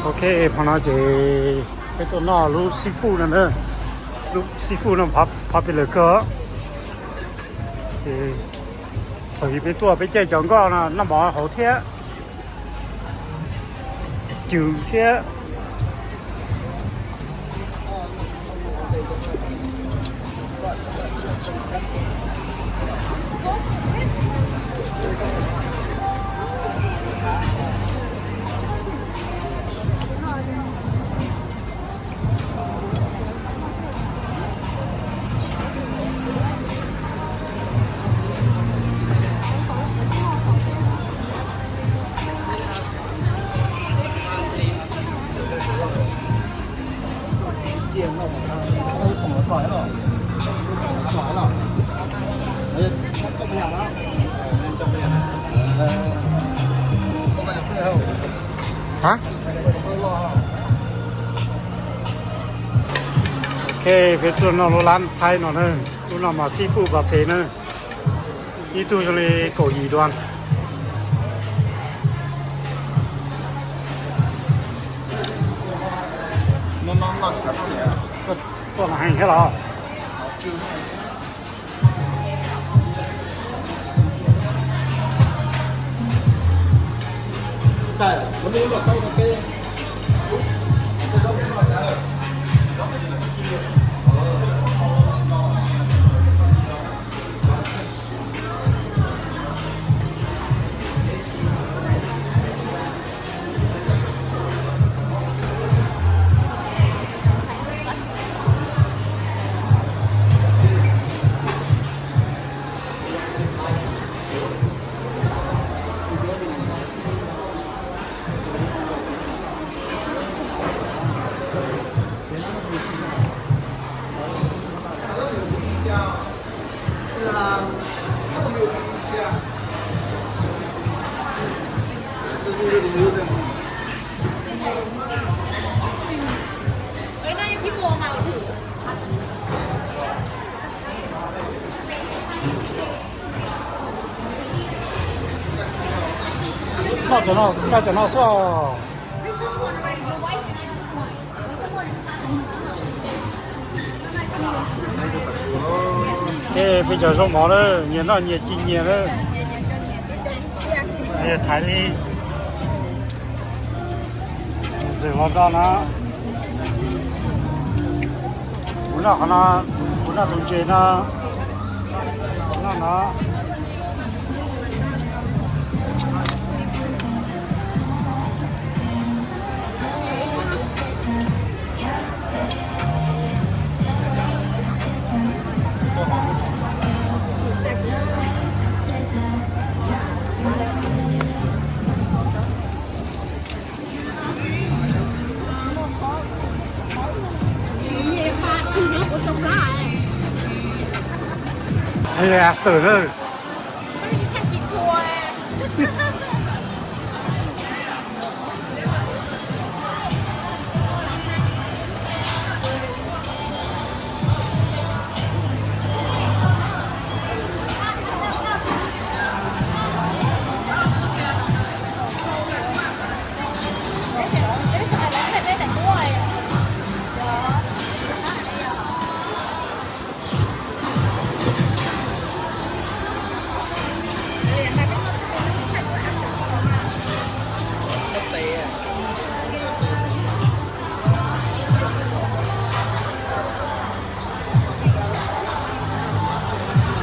Ok, qhov no ces peb tuaj noj lub seafood no na. Lub seafood no popular kawg. Ces thaum ub peb tuaj peb caij cov nkoj no noj mov hauv thiab, cws thiab. Hab, ok, peb tuaj noj lub lab Thaib no na, lub no mas seafood buffet na, ib tug zoo li kaum yim duas. Tuaj heev thiab los? Noj cov no, noj cov no xwb os. Ej, peb cov zaub mov na, nyias noj nyias ci nyias na. Thaiv li, ntxim los do no. Kuv noj qhov no, kuv noj tus ntses no, kuv noj no. After na.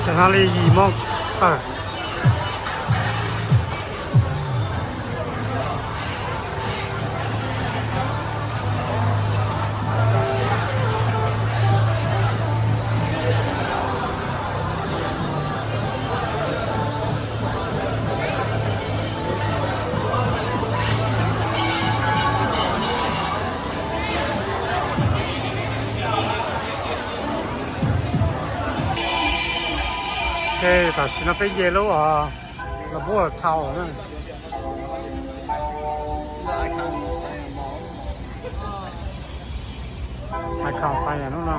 Tam no li yim moo tawm. Tam sim no peb nce lub, los muab thaum na. Icon sign no.